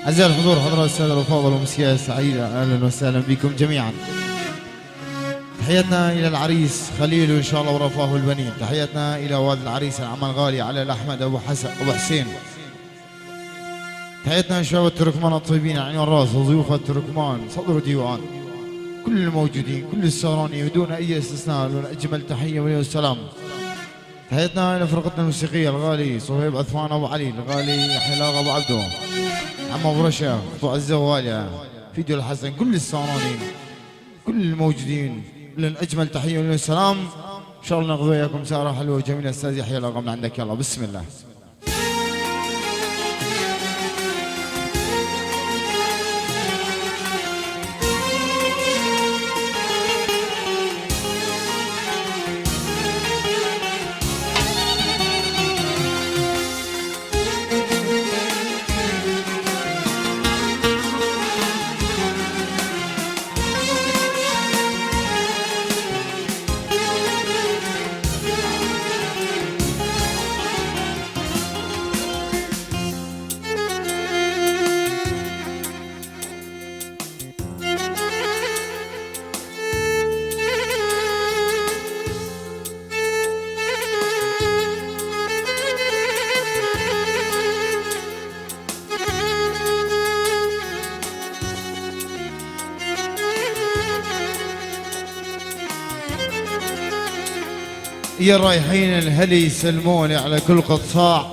أعزائي الحضور، حضرات السادة الأفاضل، ومسيا سعيدة، أهلا وسهلا بكم جميعا. تحياتنا إلى العريس خليل وإن شاء الله ورفاه البنين. تحياتنا إلى والد العريس العم الغالي علي الأحمد أبو حسن أبو حسين. تحياتنا لشباب التركمان الطيبين، عين الراس، وضيوف التركمان صدر ديوان، كل الموجودين، كل السهرانين بدون أي استثناء، لهم أجمل تحية والسلام. تحياتنا إلى فرقتنا الموسيقية، الغالي صهيب عثمان أبو علي، الغالي يحيى الأغا أبو عبدو، عم أبو رشا، أبو عزة وغالية، فيديو الحسن، كل السهرانين، كل الموجودين، لهم أجمل تحية والسلام. إن شاء الله ناخذ وياكم سهرة حلوة وجميلة. أستاذ يحيى الأغا من عندك، يلا بسم الله. يا رايحين الهلي سلموني على كل قطاع.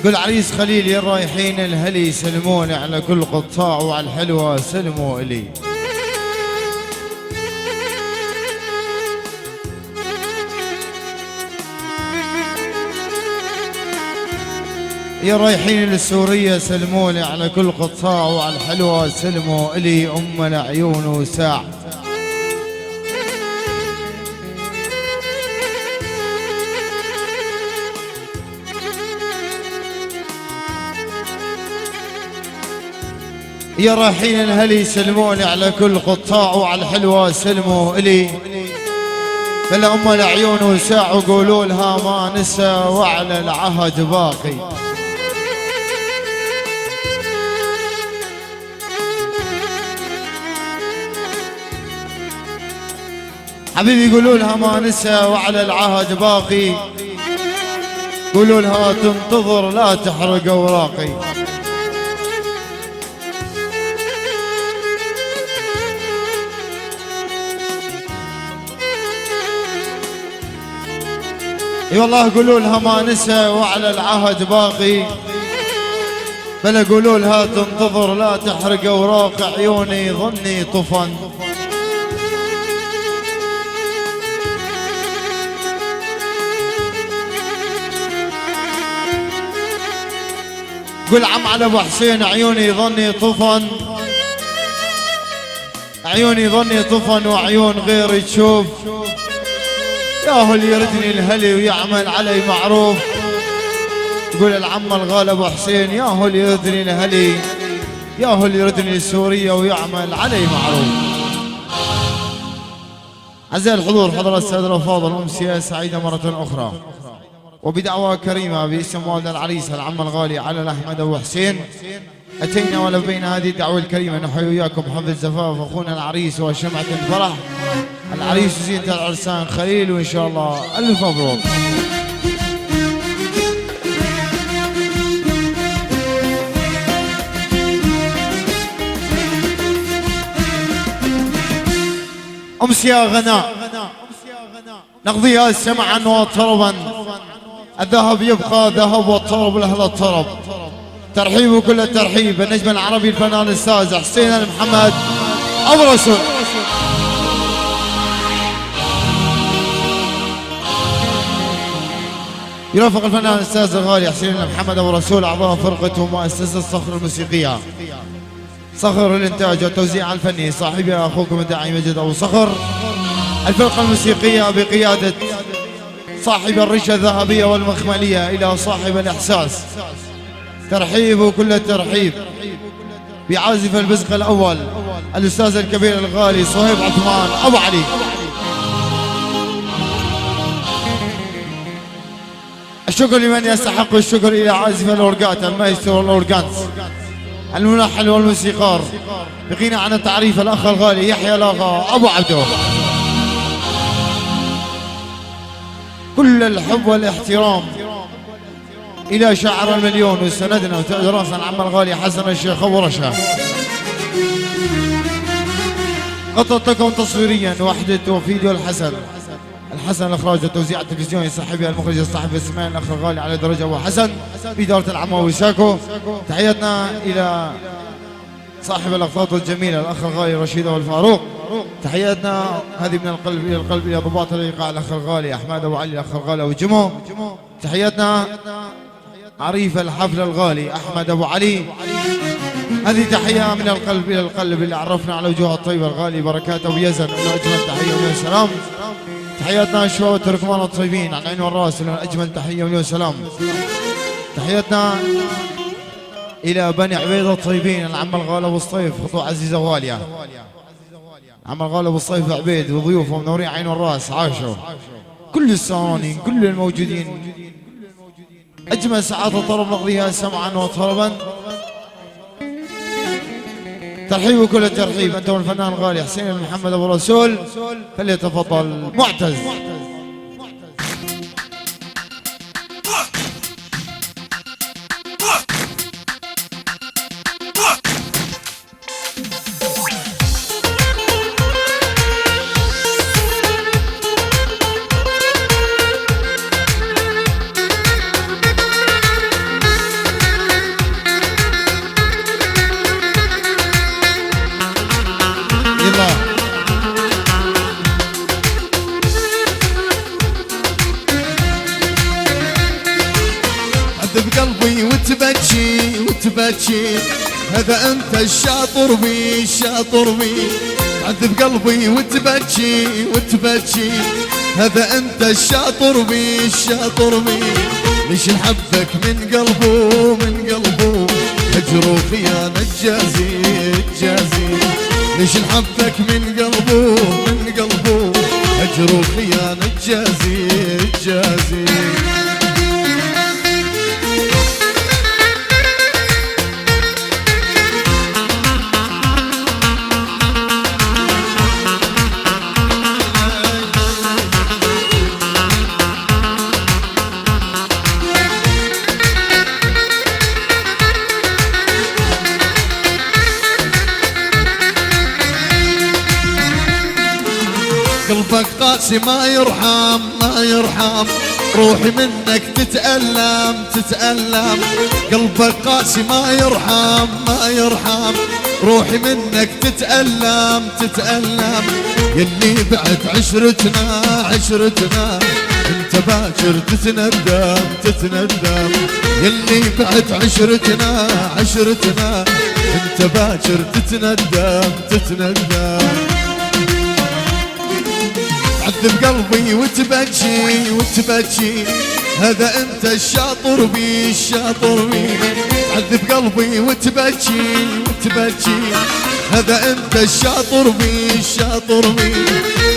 قل عريس خليل يا رايحين الهلي سلموني على كل قطاع، وعلى الحلوة سلموا إلي. يا رايحين لسوريا سلموني على كل قطاع، وعلى الحلوة سلموا إلي، أم العيون وساع. يا رايحين الهلي سلموني على كل قطاع، وعلى الحلوة سلموا إلي، بلا أم العيون وساع، وقولوا لها ما نسى وعلى العهد باقي. حبيبي قولوا لها ما نسى وعلى العهد باقي، قولوا لها تنتظر لا تحرق اوراقي. اي والله قولوا لها ما نسى وعلى العهد باقي، بلا قولوا لها تنتظر لا تحرق اوراق، عيوني ظني طفن. قل عم على ابو حسين عيوني ظني طفن، عيوني ظني طفن وعيون غيري تشوف، يا هو اللي يردني الهلي ويعمل علي معروف. قول العم الغالي ابو حسين يا هو اللي يردني الهلي، يا هو اللي يردني لسوريا ويعمل علي معروف. أعزائي الحضور، حضرات السادة الأفاضل، أمسية سعيدة مرة أخرى، وبدعوة كريمة باسم والد العريس العم الغالي علي الأحمد أبو حسين، أتينا ولبينا هذه الدعوة الكريمة. نحيي وياكم حفل زفاف أخونا العريس وشمعة الفرح، العريس وزينة العرسان خليل، وإن شاء الله ألف مبروك. أمسية غناء نقضيها سمعا وطربا، الذهب يبقى ذهب والطرب لأهل الطرب. ترحيب وكل الترحيب النجم العربي الفنان الأستاذ حسين المحمد أبو رسول. يرافق الفنان الأستاذ الغالي حسين المحمد أبو رسول أعضاء فرقة ومؤسسة صخر الموسيقية، صخر الإنتاج والتوزيع الفني، صاحبي أخوكم الداعي مجد أبو صخر. الفرقة الموسيقية بقيادة صاحب الرشة الذهبية والمخملية إلى صاحب الإحساس. ترحيب وكل الترحيب بعازف البزق الأول الأستاذ الكبير الغالي صهيب عثمان أبو علي. الشكر لمن يستحق الشكر إلى عازف الأورجات المايسترو الأورجانز الملحن والموسيقار، بقينا عن التعريف الأخ الغالي يحيى لاغا أبو عبده. كل الحب والاحترام إلى شاعر المليون وسندنا وتاج راسنا العم الغالي حسن الشيخ أبو رشا. غطت لكم تصويريا وحدة وفيديو الحسن الحسن الإخراج والتوزيع التلفزيوني صاحبي المخرج الصحفي السمان الأخ الغالي على درجة أبو حسن بإدارة العماوي ساكو. تحياتنا إلى صاحب الأخطاط الجميلة الأخ الغالي رشيد أبو الفاروق. تحياتنا هذه من القلب إلى القلب إلى ضباط الإيقاع الأخ الغالي أحمد أبو علي الأخ الغالي أبو جمو. تحياتنا عريف الحفل الغالي أحمد أبو علي. هذه تحية من القلب إلى القلب اللي عرفنا على وجوه الطيبة الغالي بركات أبو يزن، له أجمل تحية ومليون سلام. تحياتنا الشباب التركمان الطيبين على العين والراس، لهم أجمل تحية ومليون سلام. تحياتنا إلى بني عبيد الطيبين العم الغالي أبو الصيف، خطوة عزيزة وغالية. عم الغالي أبو الصيف عبيد وضيوفه منورين عين والراس، عاشوا كل السهرانين كل الموجودين. أجمل ساعات الطرب نقضيها سمعا وطربا. ترحيب وكل الترحيب أنتم الفنان الغالي حسين محمد أبو رسول، فليتفضل معتز. قلبي وتبكي وتبكي، هذا انت الشاطر بي الشاطر بي. عذب قلبي وتبكي وتبكي، هذا انت الشاطر بي الشاطر بي. ليش نحبك من قلبه من قلبه، هجر وخيانة تجازي تجازي. ليش نحبك من قلبه من قلبه، هجر وخيانة تجازي تجازي. قلبك قاسي ما يرحم ما يرحم، روحي منك تتألم تتألم. قلبك قاسي ما يرحم ما يرحم، روحي منك تتألم تتألم. يلي بعت عشرتنا عشرتنا، انت باكر تتندم تتندم. يلي بعت عشرتنا عشرتنا، انت باكر تتندم تتندم. عذب قلبي وتبكي وتبكي، هذا انت الشاطر بي الشاطر بي. عذب قلبي وتبكي وتبكي، هذا انت الشاطر بي الشاطر بي.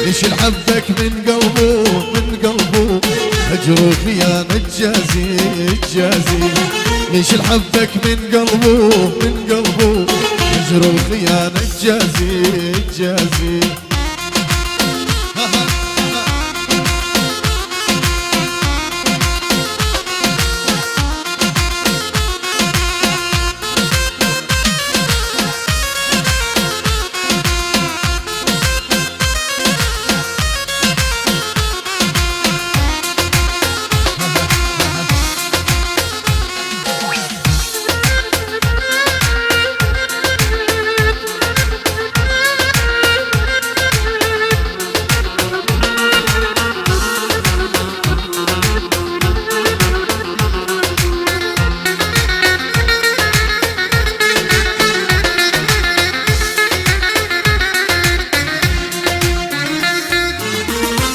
ليش نحبك من قلبه من قلبه، هجر وخيانة تجازي تجازي. ليش نحبك من قلبه من قلبه، هجر وخيانة تجازي تجازي.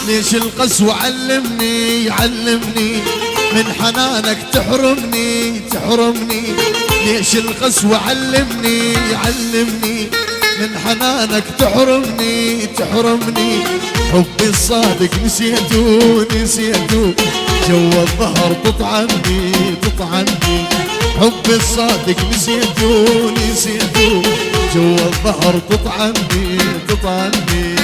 ليش القسوة علمني علمني، من حنانك تحرمني تحرمني. ليش القسوة علمني علمني، من حنانك تحرمني تحرمني، حبي الصادق نسيته نسيته، جوا الظهر تطعني تطعني، حبي الصادق نسيته نسيته، جوا الظهر تطعني تطعني،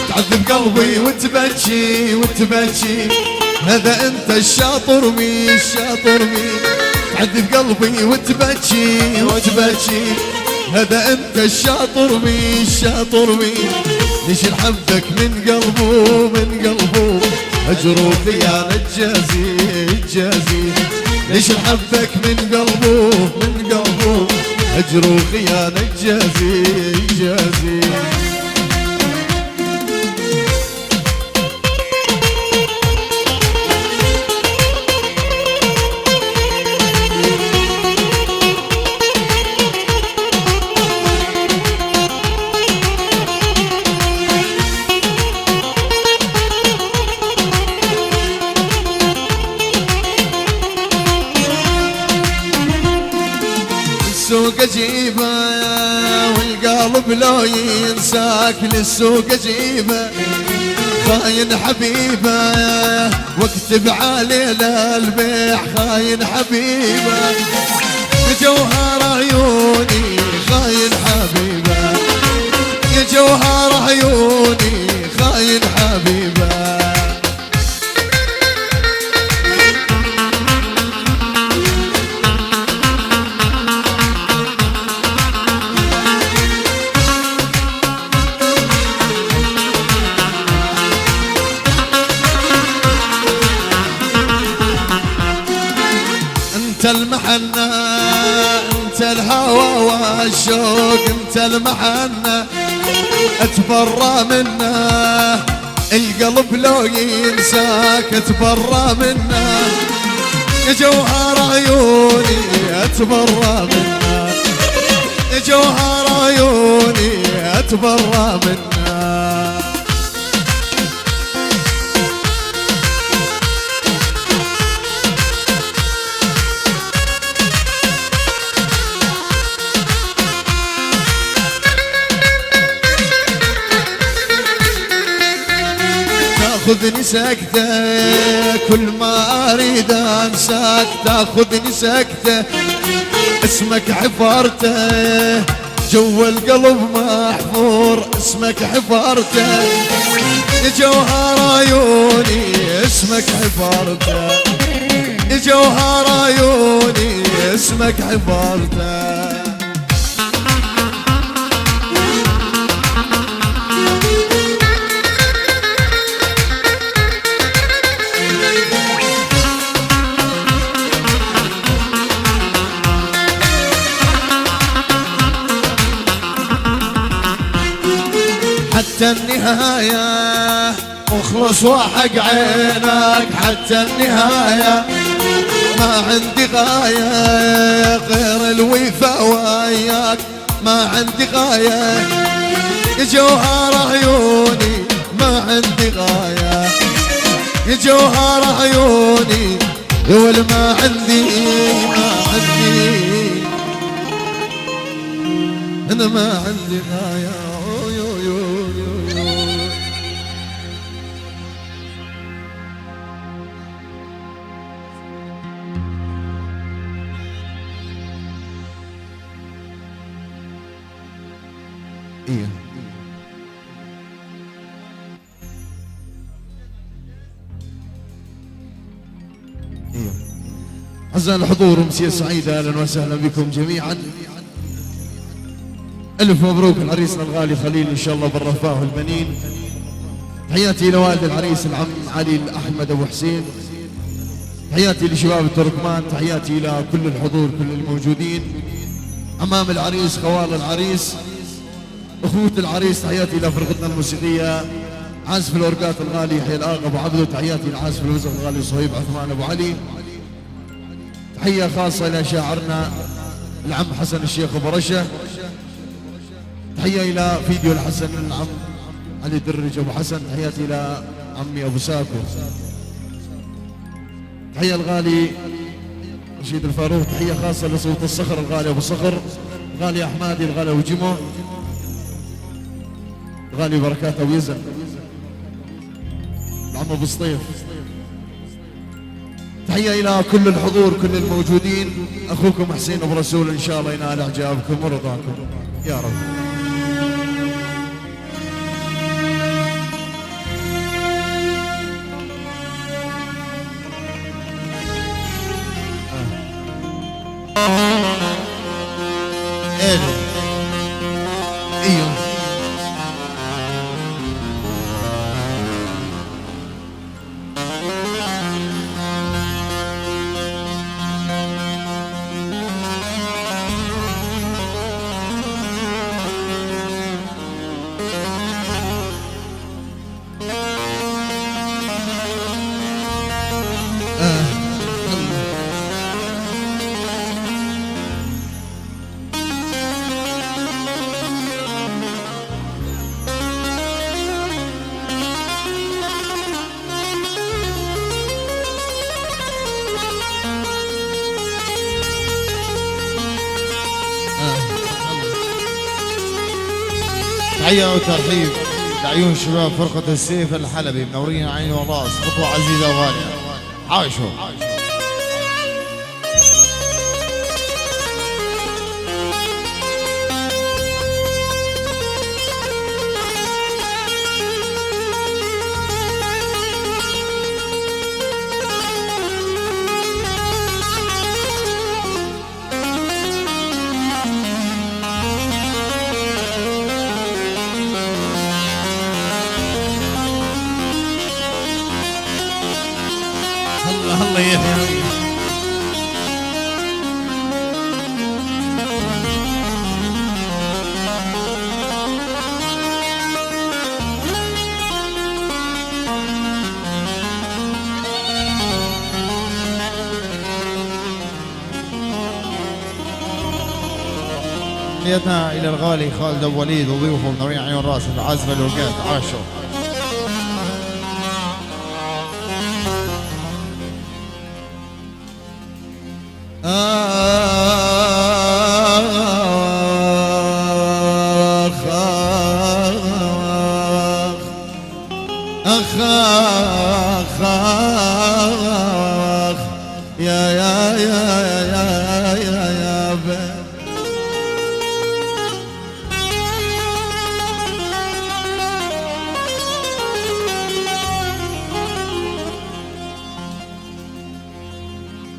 تعذب قلبي وتبكي وتبكي، هذا انت الشاطر مين الشاطر مين، تعذب قلبي وتبكي وتبكي، هذا انت الشاطر مين الشاطر مين، ليش نحبك من قلبه من قلبه، هجروا خيانة الجازي الجازي، ليش نحبك من قلبه من قلبه، هجروا خيانة الجازي الجازي. للسوق اجيبه والقلب لو ينساك، للسوق اجيبه خاين حبيبه، واكتب عليه للبيع خاين حبيبه، يا جوهر عيوني خاين حبيبه، يا جوهر عيوني خاين حبيبه. انت المحنة انت الهوى والشوق، انت المحنة اتبرى منه، القلب لو ينساك اتبرى منه، يا جوهر عيوني اتبرى منه، يا جوهر عيوني اتبرى منه. تاخذني سكتة كل ما أريد أنساك، تاخذني سكتة اسمك حفرته جوا القلب محفور، اسمك حفرته يا جوهر عيوني، اسمك حفرته يا جوهر عيوني، اسمك حفرته. حتى النهاية اخلص وحق عينك، حتى النهاية ما عندي غاية غير الوفا وياك، ما عندي غاية يا جوهر عيوني، ما عندي غاية يا جوهر عيوني، يا ول ما عندي ما عندي أنا ما عندي غاية. إيه. إيه. أعزائي الحضور، أمسية سعيدة، أهلا وسهلا بكم جميعا. ألف مبروك لعريسنا الغالي خليل، إن شاء الله بالرفاه والبنين. تحياتي لوالد العريس العم علي الأحمد أبو حسين، تحياتي لشباب التركمان، تحياتي إلى كل الحضور، كل الموجودين، أمام العريس، خوال العريس، أخوة العريس، تحياتي إلى فرقتنا الموسيقية، عازف الأورجات الغالي يحيى الآغا أبو عبده، تحياتي لعازف الوزن الغالي صهيب عثمان أبو علي، تحية خاصة إلى شاعرنا العم حسن الشيخ أبو رشا، تحية إلى فيديو الحسن العم علي درج أبو حسن، تحياتي إلى عمي أبو ساكو، تحية الغالي رشيد الفاروق، تحية خاصة لصوت الصخر الغالي أبو صخر، الغالي أحمادي، الغالي أبو جمو، الغالي بركات أبو يزن، العم أبو سطيف. تحية إلى كل الحضور، كل الموجودين. أخوكم حسين أبو رسول، إن شاء الله ينال إعجابكم ورضاكم يا رب. ايوه تحية وترحيب لعيون شباب فرقة السيف الحلبي، منورين عين وراس، خطوة عزيزة وغالية. عاشوا. الله يحيي. تحياتنا الى الغالي خالد ابو وليد وضيوفه منورين عيون راس، العازفه الوقات. عاشوا. آخ آخ آخ آخ يا يا يا يا يا يا بي.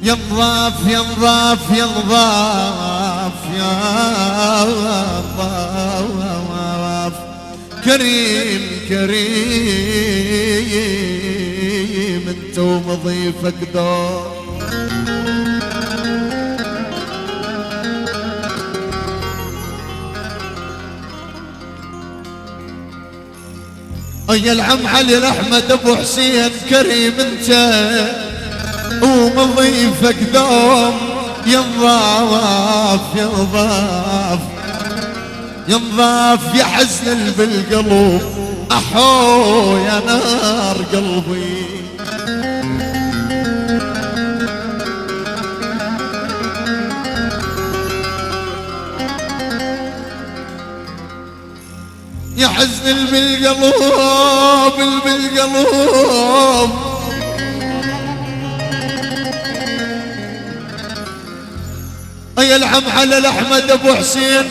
ينضاف ينضاف ينضاف يا ضاف، كريم كريم انت ومضيفك دور. يا العم علي الاحمد ابو حسين، كريم انت ومضيفك دوم. ينضاف ينضاف ينضاف يا حزن بالقلوب، احو يا نار قلبي. يا حزن بالقلوب بالقلوب، يا العم على الاحمد ابو حسين،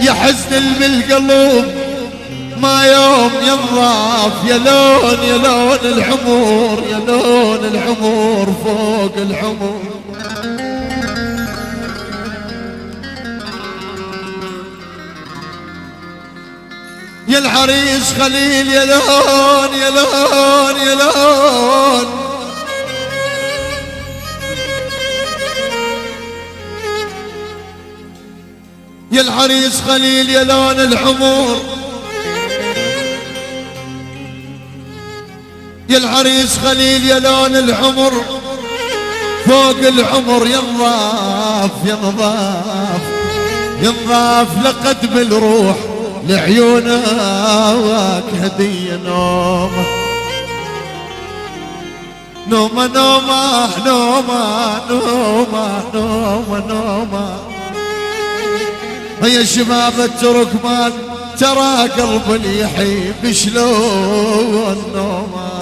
يا حزن بالقلوب ما يوم ينضاف. يا لون يا لون الحمور، يا لون الحمور فوق الحمور. يا العريس خليل، يا لون يا لون يا لون. يا العريس خليل، يا لون الحمور. يا العريس خليل، يا لون الحمر فوق العمر. ينضاف ينضاف ينضاف لقد بالروح لعيونك هدية. نومة نومة نومة نومة نومة نومة نومة. يا شباب التركمان ترى قلب اللي يحب شلون نومه.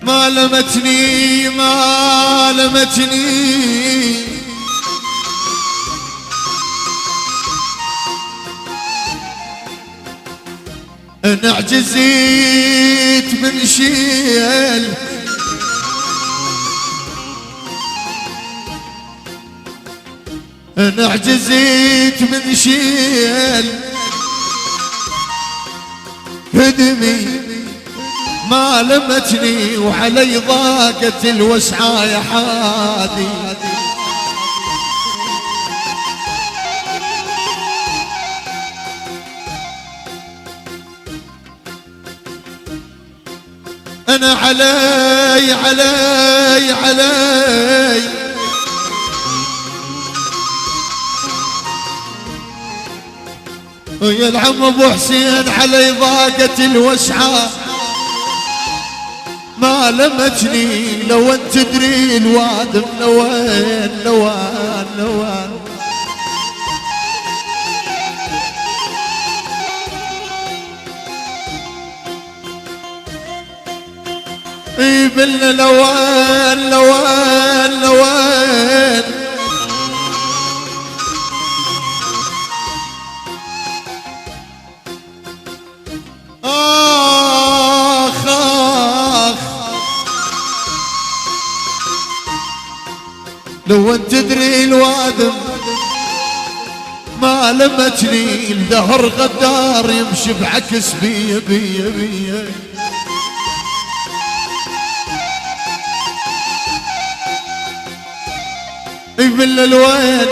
ما لمتني ما لمتني انا عجزيت من شيل انا عجزيت من شيل هدمي ما لمتني وعلي ضاقت الوسعة يا حادي. أنا علي علي علي يا العم أبو حسين علي ضاقت الوسعة ما لمتني لو انت تدري الواد من وين لوين لوين. اي بالله لوين لوين لوين. آخ آخ لو انت تدري الوادم ما لمتني الدهر غدار يمشي بعكس بي بي بي. يبل الوين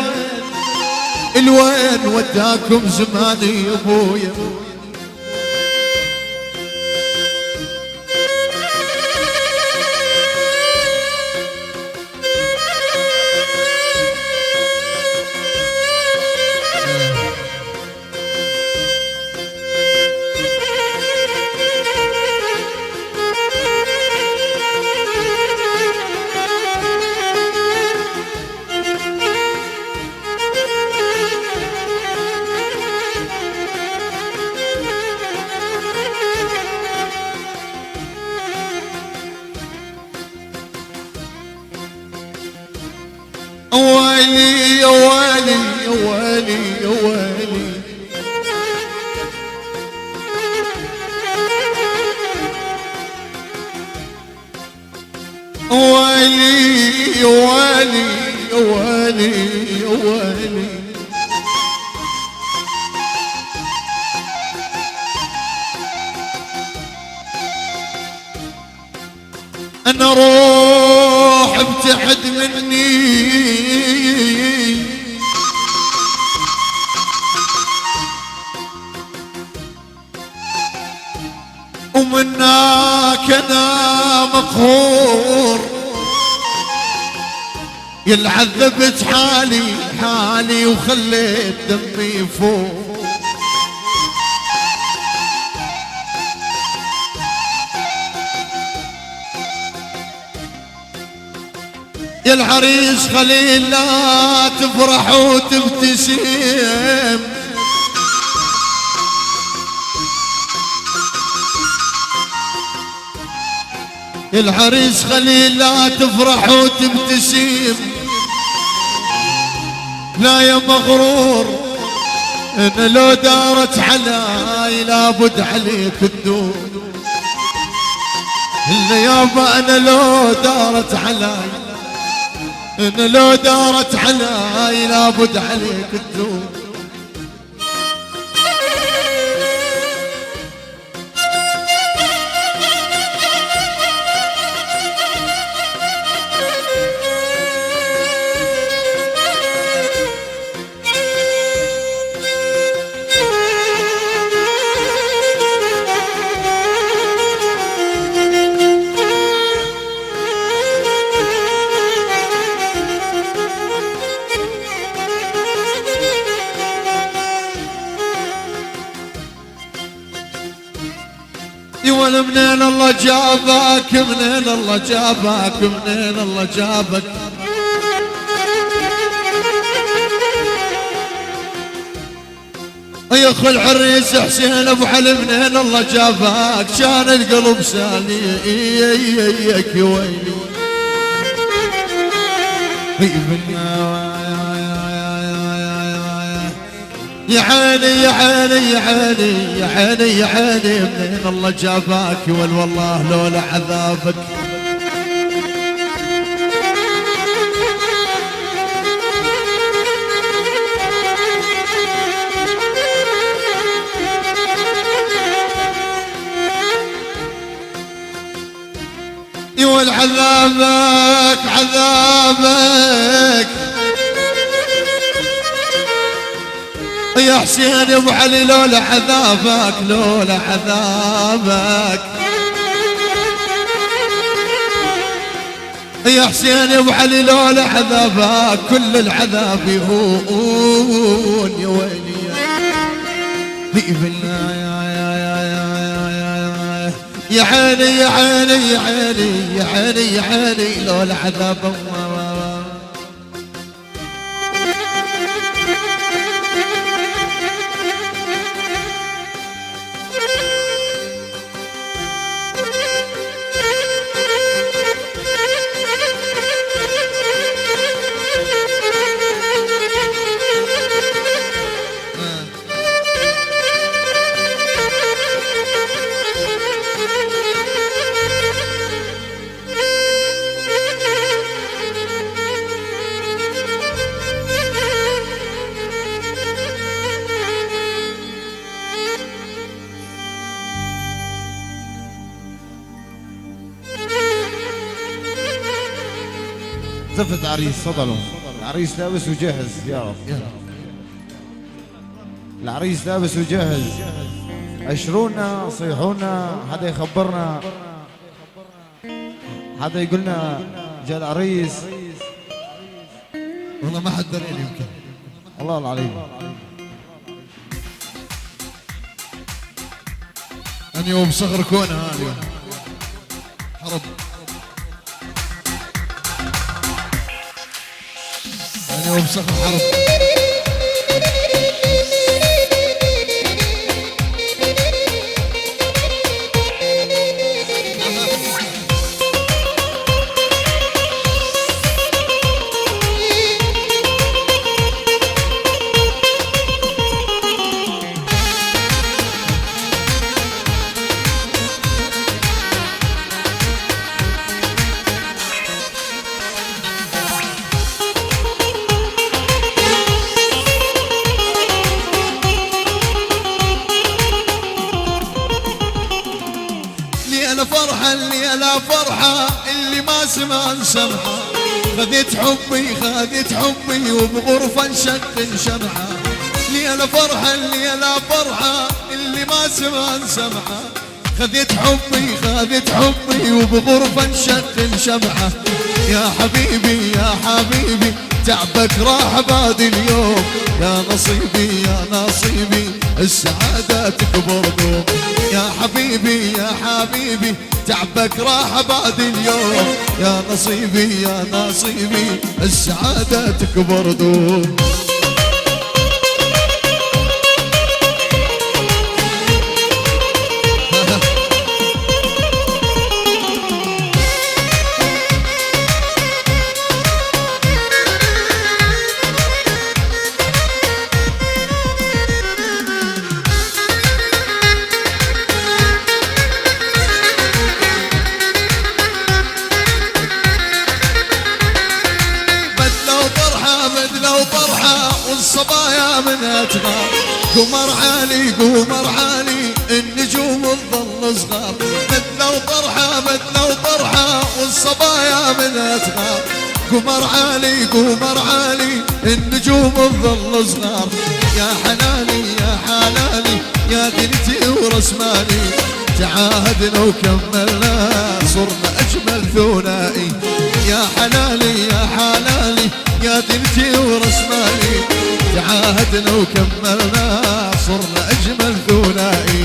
الوين وداكم زماني يا ابويا. ويلي يا ويلي يا ويلي يا ويلي ويلي يا ويلي يا ويلي يا ويلي. أنا روح ابتعد مني ومناك أنا مقهور يلعذبت حالي حالي وخليت دمي فوق. يا العريس خليل لا تفرح وتبتسم يا العريس خليل لا تفرح وتبتسم لا يا مغرور انا لو دارت علي لابد عليك تدور. الا يابا انا لو دارت علي انا لو دارت علي لابد عليك تدور. جابك، منين الله جابك، منين الله جابك. يا اخو العريس حسين ابو علي منين الله جابك، كان القلب ساليك يا ويلي. يا عيني يا عيني يا عيني يا عيني يا عيني، منين الله جابك والله لولا عذابك. يول عذابك عذابك يا حسين يا ابو علي، لولا عذابك لولا عذابك يا حسين يا ابو علي، لولا عذابك كل العذاب يهون يا ويلي. يا عيني يا عيني يا عيني يا عيني يا عيني، لولا عذاب. زفت عريس، تفضلوا. العريس لابس وجاهز يا رب. العريس لابس وجاهز. اشرونا، صيحونا، حدا يخبرنا، حدا يقولنا جاء العريس. والله ما حد دريني يمكن. الله العليم. أنا يوم صغر كونها اليوم حرب. أنا يوم صغر حرب. الليلة فرحة اللي ما سمع سمعة، خذيت حبي خذيت حبي وبغرفة نشغل شمعة. ليلة فرحة الليلة فرحة اللي ما سمع سمعة، خذيت حبي خذيت حبي وبغرفة نشغل شمعة. يا حبيبي يا حبيبي تعبك راح بعد اليوم، يا نصيبي يا نصيبي السعادة تكبر دوم. يا حبيبي يا حبيبي تعبك راح بعد اليوم، يا نصيبي يا نصيبي السعادة تكبر دوم. والصبايا منها تغار، قمر عالي قمر عالي النجوم تظل صغار. بدلة وطرحة بدلة وطرحة والصبايا منها تغار، قمر عالي قمر عالي النجوم تظل صغار. يا حلالي يا حلالي يا دنيتي وراس مالي، تعاهدنا وكملنا صرنا أجمل ثنائي. يا حلالي يا حلالي يا دنيتي وراس مالي، تعاهدنا وكملنا صرنا أجمل ثنائي.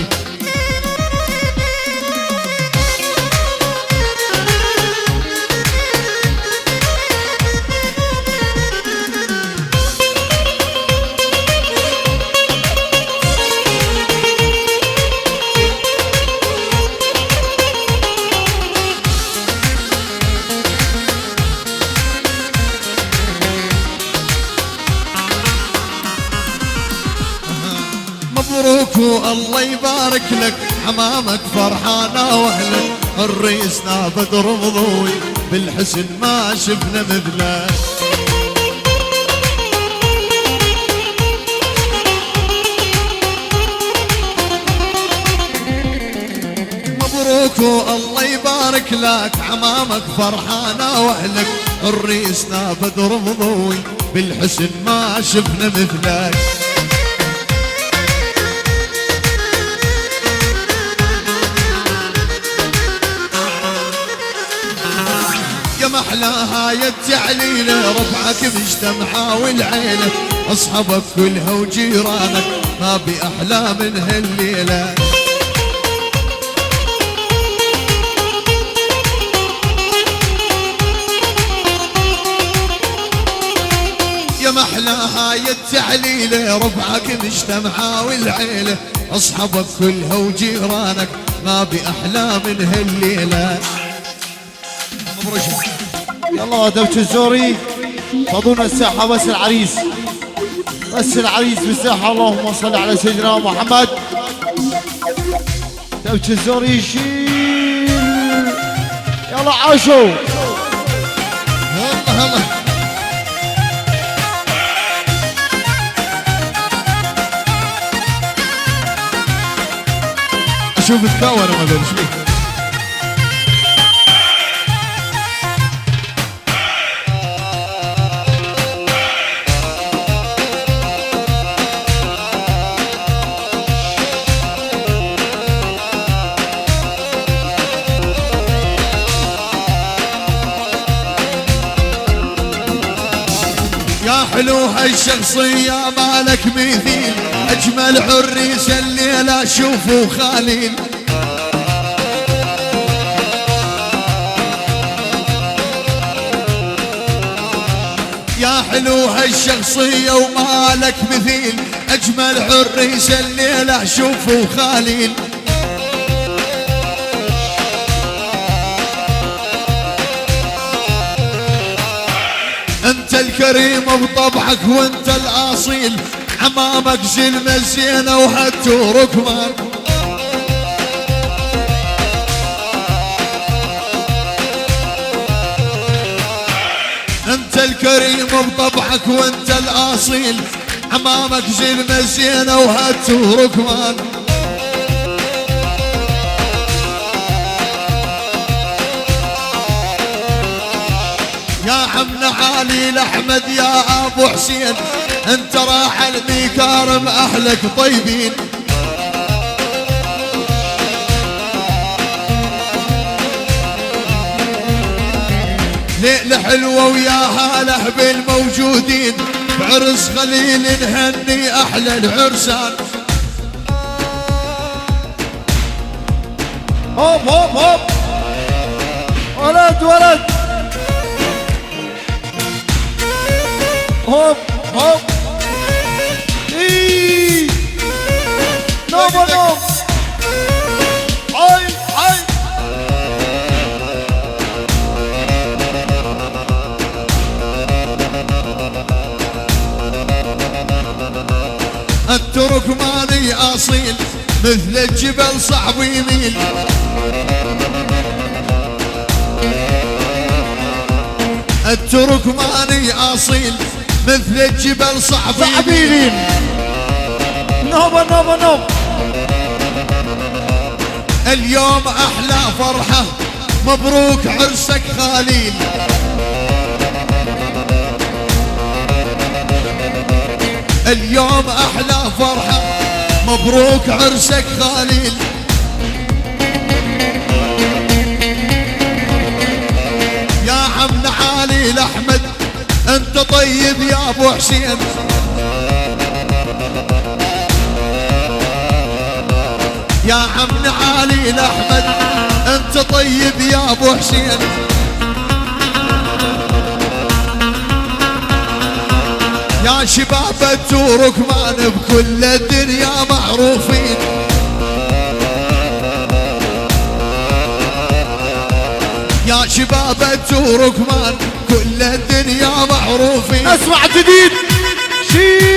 والله يبارك لك، حمامك فرحانة واهلك، عريسنا بدر مضوي بالحسن ما شفنا مثلك. مبروك والله يبارك لك، عمامك فرحانة واهلك، عريسنا بدر مضوي بالحسن ما شفنا مثلك. يا محلاها يا التعليلة، ربعك مجتمعة والعيلة، أصحابك كلها وجيرانك ما بأحلى من هالليلة. يا محلاها يا التعليلة، ربعك مجتمعة والعيلة، أصحابك كلها وجيرانك ما بأحلى من هالليلة. يلا دبش الزوري فضونا الساحة، بس العريس، بس العريس بالساحة. اللهم صل على سيدنا محمد. دبش الزوري يشيل. يلا عاشوا. هلا هلا. اشوف تكاور ما ادري ايش فيه. يا حلو هالشخصية مالك مثيل، أجمل عريس الليلة شوفوا خليل. يا حلو هالشخصية ومالك مثيل، أجمل عريس الليلة شوفوا خليل. انت الكريم بطبعك وانت الاصيل، حمامك زلمة زينة وهتو ركمان. انت الكريم بطبعك وانت الاصيل، حمامك زلمة زينة وهتو ركمان. يا عمنا علي الأحمد يا أبو حسين، انت راح المكارم أهلك طيبين. ليلة حلوة ويا هاله بالموجودين، بعرس خليل نهني أحلى العرسان. هوب هوب هوب. ولد ولد. هوب هوب. اي نوم نوم. حي حي. التركماني اصيل مثل الجبل صعب يميل، التركماني اصيل مثل الجبل صعب يميل. نوم نوم نوم. اليوم احلى فرحه، مبروك عرسك خليل. اليوم احلى فرحه، مبروك عرسك خليل. يا عمنا علي الاحمد انت طيب يا ابو حسين، يا عمنا علي الاحمد انت طيب يا ابو حسين. يا شباب التركمان بكل الدنيا معروفين، يا شباب التركمان كل الدنيا معروفين. اسمع جديد شيل.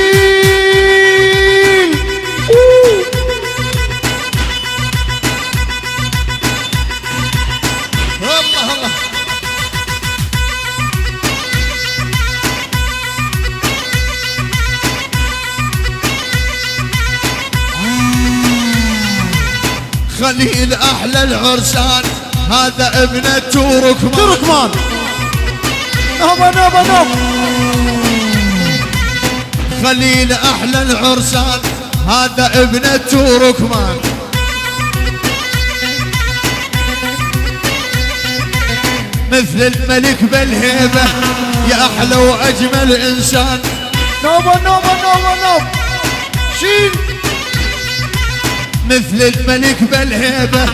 خليل احلى العرسان، هذا ابن التركمان. تركمان نوبة نوبة نوب. خليل احلى العرسان، هذا ابن التركمان. مثل الملك بالهيبة، يا احلى واجمل انسان. نوبة نوبة نوبة نوب. شيل. مثل الملك بالهيبة،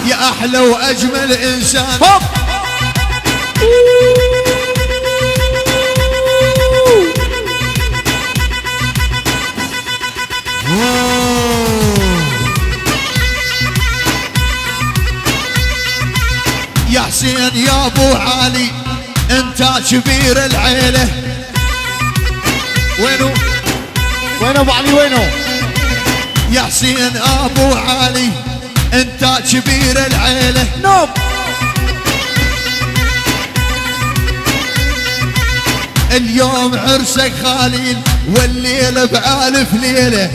يا احلى واجمل انسان. هوب. يا حسين يا ابو علي، انت كبير العيلة. وينو وينو ابو علي وينو؟ يا حسين ابو علي، انت كبير العيلة. نوب. اليوم عرسك خليل، والليلة بألف ليلة.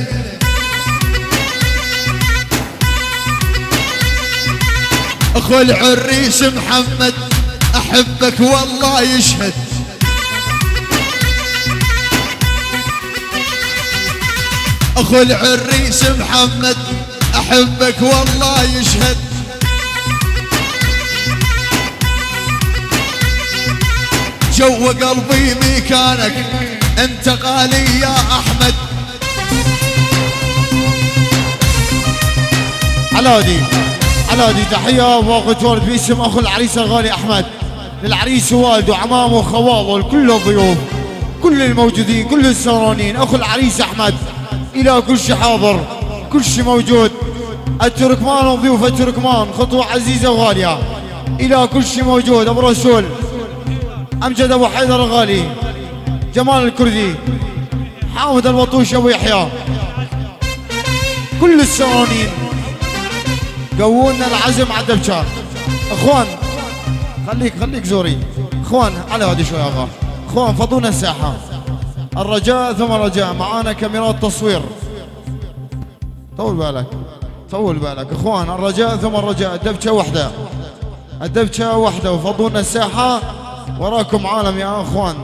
اخو العريس محمد، احبك والله يشهد. اخو العريس محمد، احبك والله يشهد. جو قلبي مكانك، انت غالي يا احمد. علادي علادي تحية باقة ورد باسم اخو العريس الغالي احمد، للعريس ووالده وعمامه وخواله، لكل الضيوف، كل الموجودين، كل السهرانين. اخو العريس احمد الى كل شيء حاضر، كل شيء موجود. التركمان وضيوف التركمان خطوة عزيزة وغالية، الى كل شيء موجود. ابو رسول، امجد ابو حيدر الغالي، جمال الكردي، حامد البطوش ابو يحيى، كل السهرانين قوونا العزم على الدبشة. اخوان خليك خليك زوري. اخوان على هادي شوي يا اخوان. اخوان فضونا الساحة، الرجاء ثم الرجاء. معانا كاميرات تصوير، طول بالك طول بالك اخوان. الرجاء ثم الرجاء، الدبشة وحدة، الدبشة وحدة، وفضونا الساحة. وراكم عالم يا اخوان،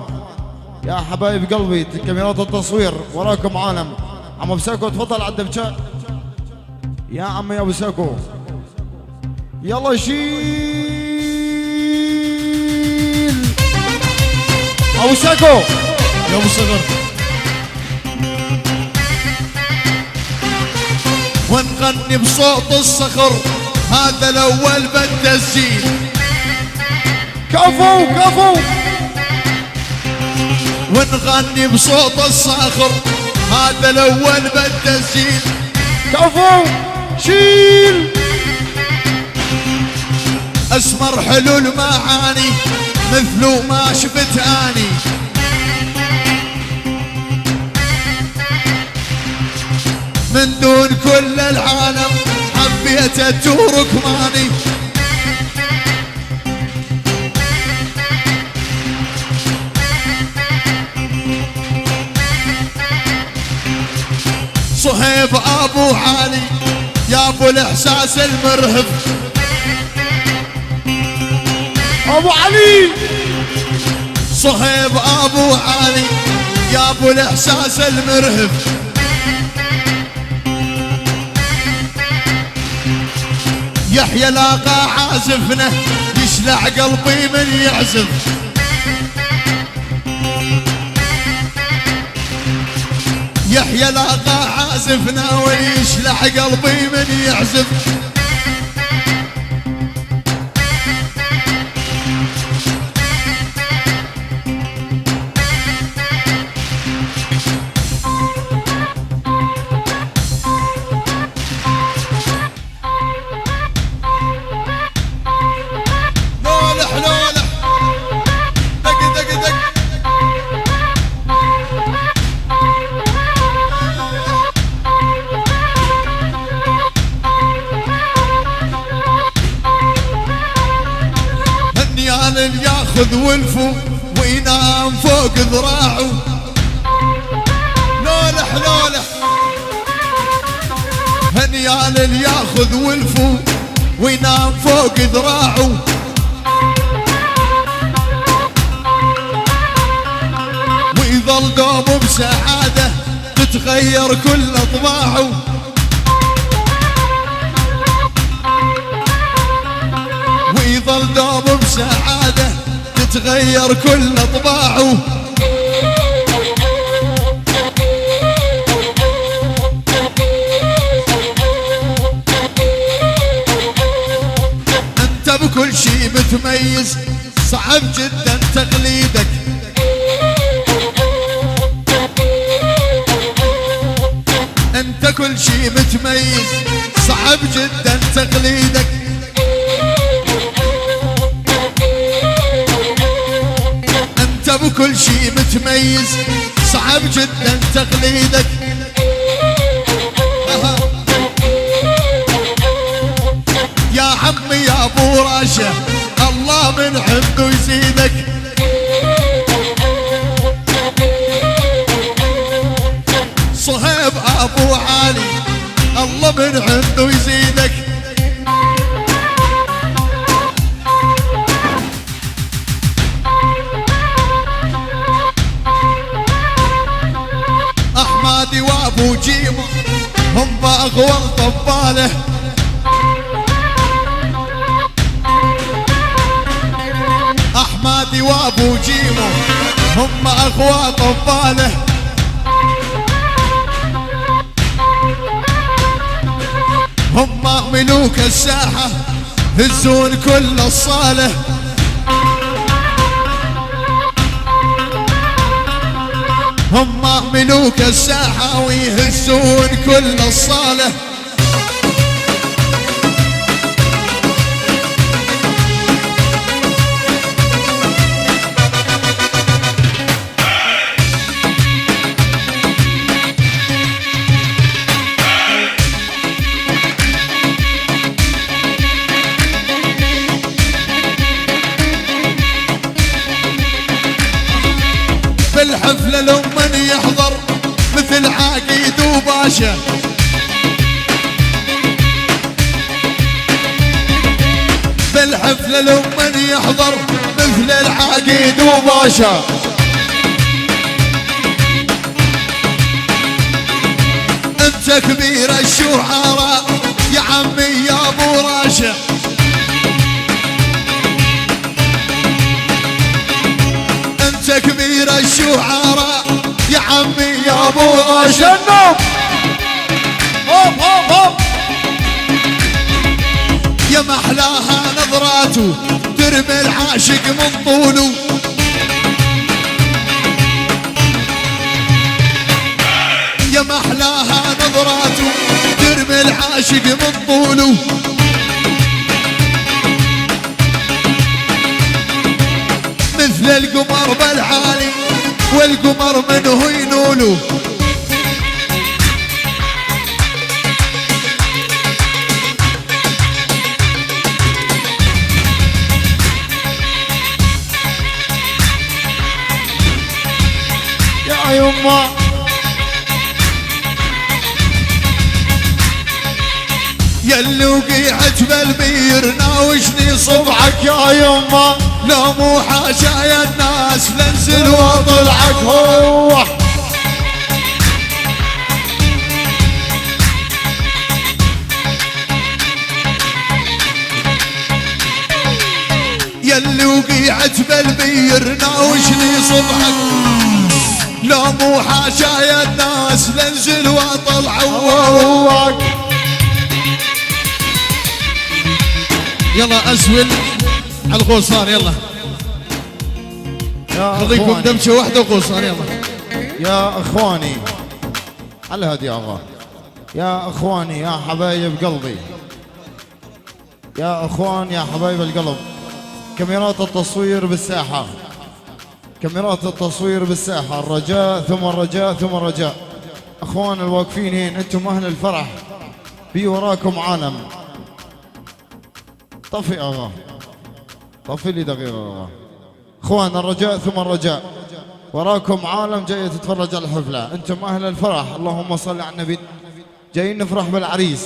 يا حبايب قلبي، كاميرات التصوير وراكم عالم. عم ابو ساكو تفضل على الدبشة يا عمي يا ابو ساكو. يلا شيل ابو ساكو يا ابو صقر. ونغني بصوت الصخر، هذا الاول بالتسجيل. كفو كفو. ونغني بصوت الصخر، هذا الاول بالتسجيل. كفو. شيل. اسمر حلو المعاني، مثله ما شفت اني. من دون كل العالم حبيت التركماني. صهيب ابو علي، يا ابو الاحساس المرهف. ابو علي. صهيب ابو علي، يا ابو الاحساس المرهف. يحيى لاقى عازفنا، يشلع قلبي من يعزف. يحيى لاقى عازفنا، ويشلع قلبي من يعزف. لولح لولح دق دق دق. هنيال اللي ياخذ ولفه وينام فوق ذراعه. لولح لولح. هنيال اللي ياخذ ولفو وينام فوق ذراعه. ويظل دومه بسعادة تتغير كل أطباعه. ويظل دومه بسعادة تتغير كل أطباعه. أنت بكل شي متميز، صعب جدا تقليدك. أنت كل شي متميز، صعب جدا تقليدك. أنت بكل شي متميز، صعب جدا تقليدك. يا عمي يا ابو راشا، الله من عنده يزيدك. صهيب ابو علي، الله من عنده يزيدك. احمدي وابو جيمو هم اغوى طباله. احمدي وابو جيمو هم اغوى طباله. هم ملوك الساحة هزون كل الصالة. هم ملوك الساحة ويهزون كل الصالة. بالحفلة لو من يحضر مثل عقيد وباشا. بالحفلة لو من يحضر مثل العقيد وباشا. انت كبير الشعراء يا عمي يا ابو راشا. انت كبير الشعراء يا عمي يا ابو راشا. هوب هوب هوب. يا محلاها نظراته ترمي العاشق من طوله. يا محلاها نظراته ترمي العاشق من طوله. مثل القمر بالعالي والقمر منه ينوله. يا يما يلي وقيعت بالبير ناوشني صبعك يا يما. لو مو حاشا يا الناس لنزل واطلعك. هو يلي وقيعت بالبير ناوشني صبعك. لو مو حاشا يا الناس لنزل واطلعك. يلا اسول على الغوصان. يلا خليكم دمشة واحدة وغوصان. يلا يا اخواني على هادي يا اخوان. يا اخواني يا حبايب قلبي، يا اخوان يا حبايب القلب، كاميرات التصوير بالساحة، كاميرات التصوير بالساحة، الرجاء ثم الرجاء ثم الرجاء. اخوان الواقفين هين انتم اهل الفرح، بي وراكم عالم. طفي اغا، طفي لي دقيقة اغا. اخوان الرجاء ثم الرجاء، وراكم عالم جاية تتفرج على الحفلة، انتم اهل الفرح، اللهم صل على النبي. جايين نفرح بالعريس.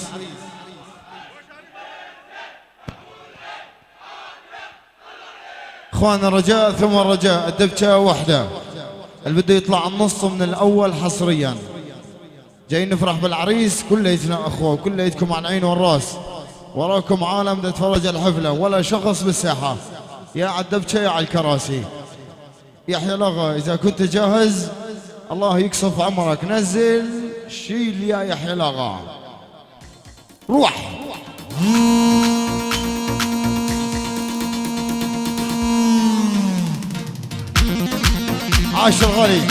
اخوان الرجاء ثم الرجاء، الدبكة وحدة، اللي بده يطلع النص من الاول حصريا. جايين نفرح بالعريس، كليتنا اخوه، كليتكم على العين والراس، وراكم عالم بدها تتفرج على الحفلة، ولا شخص بالساحة، يا على الدبكة يا على الكراسي. يحيى لغا اذا كنت جاهز الله يقصف عمرك، نزل شيل يا يحيى لغا، روح. عاش الغالي.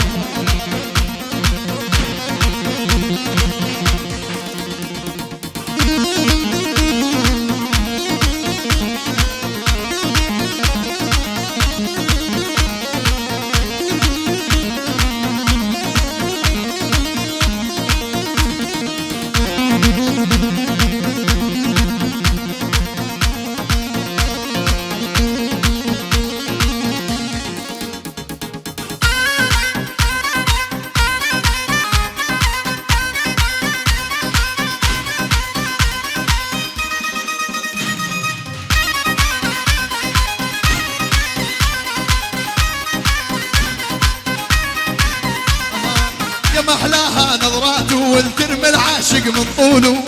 يا محلاها نظراته والترم العاشق من طوله،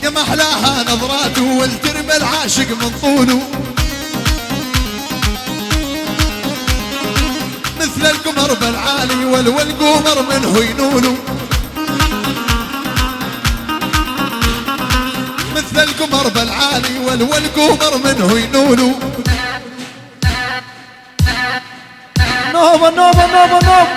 يا محلاها نظراته والترم العاشق من طوله، مثل القمر بالعالي والقمر منه ينوله، مثل القمر بالعالي والقمر منه ينوله. نوبة نوبة نوبة نوبة.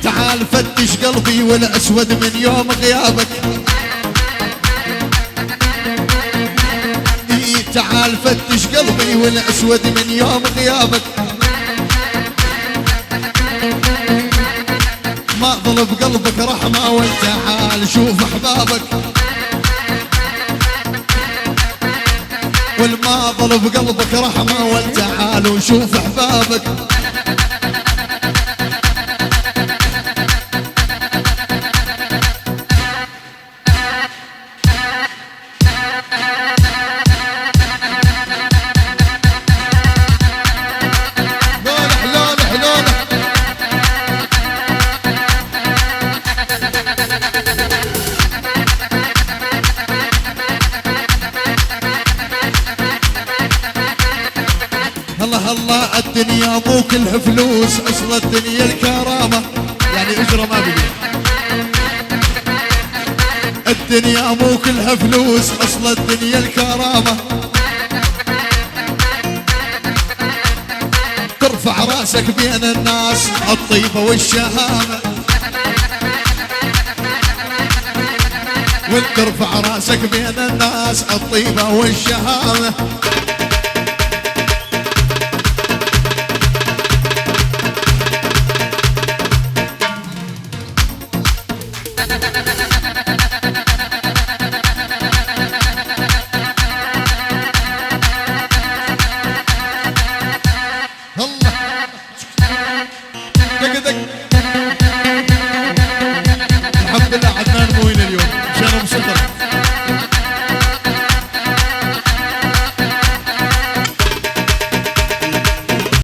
تعال فتش قلبي والأسود من يوم غيابك، تعال فتش قلبي والأسود من يوم غيابك، ما ظل بقلبك رحمة وتعال شوف أحبابك، والما ظل بقلبك رحمة وتعال وشوف أحبابك. الله الله الدنيا مو كلها فلوس، اصل الدنيا الكرامة، يعني اجرة ما بقي. الدنيا مو كلها فلوس، اصل الدنيا الكرامة، ترفع راسك بين الناس الطيبة والشهامة، وترفع راسك بين الناس الطيبة والشهامة.